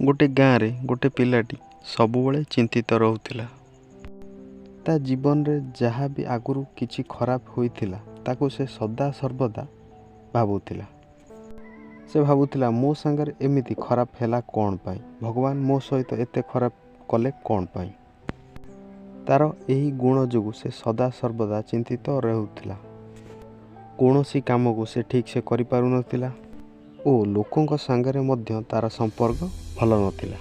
ଗୋଟେ ଗାଁରେ ଗୋଟେ ପିଲାଟି ସବୁବେଳେ ଚିନ୍ତିତ ରହୁଥିଲା। ତା ଜୀବନରେ ଯାହା ବି ଆଗରୁ କିଛି ଖରାପ ହୋଇଥିଲା, ତାକୁ ସେ ସଦାସର୍ବଦା ଭାବୁଥିଲା। ସେ ଭାବୁଥିଲା, ମୋ ସାଙ୍ଗରେ ଏମିତି ଖରାପ ହେଲା କ'ଣ ପାଇଁ? ଭଗବାନ ମୋ ସହିତ ଏତେ ଖରାପ କଲେ କ'ଣ ପାଇଁ? ତା'ର ଏହି ଗୁଣ ଯୋଗୁଁ ସେ ସଦାସର୍ବଦା ଚିନ୍ତିତ ରହୁଥିଲା। କୌଣସି କାମକୁ ସେ ଠିକ୍ସେ କରିପାରୁନଥିଲା ଓ ଲୋକଙ୍କ ସାଙ୍ଗରେ ମଧ୍ୟ ତା'ର ସମ୍ପର୍କ ଭଲ ନଥିଲା।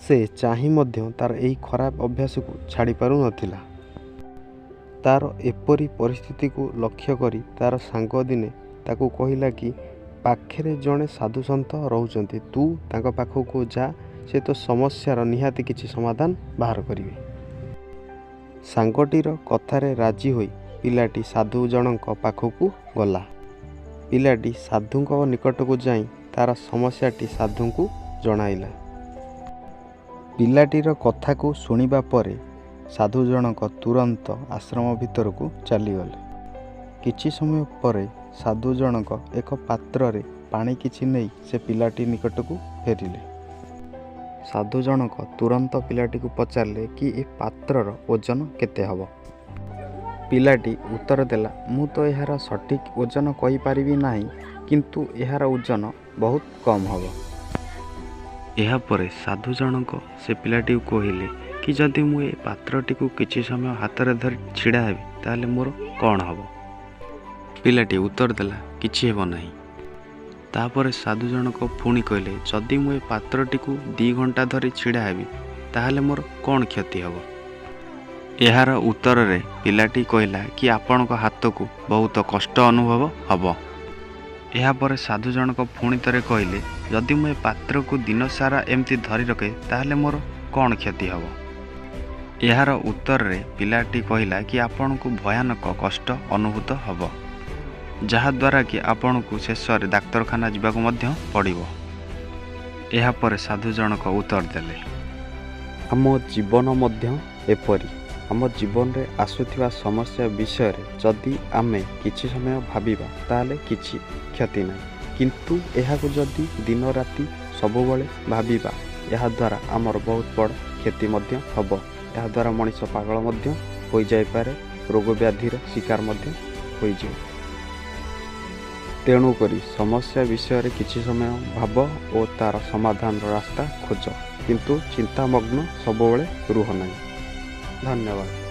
ସେ ଚାହିଁ ମଧ୍ୟ ତା'ର ଏହି ଖରାପ ଅଭ୍ୟାସକୁ ଛାଡ଼ିପାରୁନଥିଲା। ତା'ର ଏପରି ପରିସ୍ଥିତିକୁ ଲକ୍ଷ୍ୟ କରି ତା'ର ସାଙ୍ଗ ଦିନେ ତାକୁ କହିଲା କି ପାଖରେ ଜଣେ ସାଧୁସନ୍ଥ ରହୁଛନ୍ତି, ତୁ ତାଙ୍କ ପାଖକୁ ଯା, ସେ ତୋ ସମସ୍ୟାର ନିହାତି କିଛି ସମାଧାନ ବାହାର କରିବେ। ସାଙ୍ଗଟିର କଥାରେ ରାଜି ହୋଇ ପିଲାଟି ସାଧୁ ଜଣଙ୍କ ପାଖକୁ ଗଲା। ପିଲାଟି ସାଧୁଙ୍କ ନିକଟକୁ ଯାଇ ତା'ର ସମସ୍ୟାଟି ସାଧୁଙ୍କୁ ଜଣାଇଲା। ପିଲାଟିର କଥାକୁ ଶୁଣିବା ପରେ ସାଧୁ ଜଣକ ତୁରନ୍ତ ଆଶ୍ରମ ଭିତରକୁ ଚାଲିଗଲେ। କିଛି ସମୟ ପରେ ସାଧୁ ଜଣକ ଏକ ପାତ୍ରରେ ପାଣି କିଛି ନେଇ ସେ ପିଲାଟି ନିକଟକୁ ଫେରିଲେ। ସାଧୁ ଜଣକ ତୁରନ୍ତ ପିଲାଟିକୁ ପଚାରିଲେ କି ଏ ପାତ୍ରର ଓଜନ କେତେ ହେବ? ପିଲାଟି ଉତ୍ତର ଦେଲା, ମୁଁ ତ ଏହାର ସଠିକ୍ ଓଜନ କହିପାରିବି ନାହିଁ, କିନ୍ତୁ ଏହାର ଓଜନ ବହୁତ କମ୍ ହେବ। ଏହାପରେ ସାଧୁ ଜଣକ ସେ ପିଲାଟିକୁ କହିଲେ କି ଯଦି ମୁଁ ଏ ପାତ୍ରଟିକୁ କିଛି ସମୟ ହାତରେ ଧରି ଛିଡ଼ା ହେବି, ତାହେଲେ ମୋର କ'ଣ ହେବ? ପିଲାଟି ଉତ୍ତର ଦେଲା, କିଛି ହେବ ନାହିଁ। ତାପରେ ସାଧୁ ଜଣକ ପୁଣି କହିଲେ, ଯଦି ମୁଁ ଏ ପାତ୍ରଟିକୁ 2 ଘଣ୍ଟା ଧରି ଛିଡ଼ା ହେବି, ତାହେଲେ ମୋର କ'ଣ କ୍ଷତି ହେବ? ଏହାର ଉତ୍ତରରେ ପିଲାଟି କହିଲା କି ଆପଣଙ୍କ ହାତକୁ ବହୁତ କଷ୍ଟ ଅନୁଭବ ହେବ। ଏହାପରେ ସାଧୁ ଜଣକ ପୁଣି ଥରେ କହିଲେ, ଯଦି ମୁଁ ଏ ପାତ୍ରକୁ ଦିନସାରା ଏମିତି ଧରି ରଖେ, ତାହେଲେ ମୋର କ'ଣ କ୍ଷତି ହେବ? ଏହାର ଉତ୍ତରରେ ପିଲାଟି କହିଲା କି ଆପଣଙ୍କୁ ଭୟାନକ କଷ୍ଟ ଅନୁଭୂତ ହେବ, ଯାହାଦ୍ୱାରା କି ଆପଣଙ୍କୁ ଶେଷରେ ଡାକ୍ତରଖାନା ଯିବାକୁ ମଧ୍ୟ ପଡ଼ିବ। ଏହାପରେ ସାଧୁ ଜଣକ ଉତ୍ତର ଦେଲେ, ଆମ ଜୀବନ ମଧ୍ୟ ଏପରି। ଆମ ଜୀବନରେ ଆସୁଥିବା ସମସ୍ୟା ବିଷୟରେ ଯଦି ଆମେ କିଛି ସମୟ ଭାବିବା, ତାହେଲେ କିଛି କ୍ଷତି ନାହିଁ। କିନ୍ତୁ ଏହାକୁ ଯଦି ଦିନ ରାତି ସବୁବେଳେ ଭାବିବା, ଏହାଦ୍ୱାରା ଆମର ବହୁତ ବଡ଼ କ୍ଷତି ମଧ୍ୟ ହେବ। ଏହାଦ୍ୱାରା ମଣିଷ ପାଗଳ ମଧ୍ୟ ହୋଇଯାଇପାରେ, ରୋଗ ବ୍ୟାଧିର ଶିକାର ମଧ୍ୟ ହୋଇଯିବ। ତେଣୁକରି ସମସ୍ୟା ବିଷୟରେ କିଛି ସମୟ ଭାବ ଓ ତା'ର ସମାଧାନର ରାସ୍ତା ଖୋଜ, କିନ୍ତୁ ଚିନ୍ତାମଗ୍ନ ସବୁବେଳେ ରୁହ ନାହିଁ। ଧନ୍ୟବାଦ।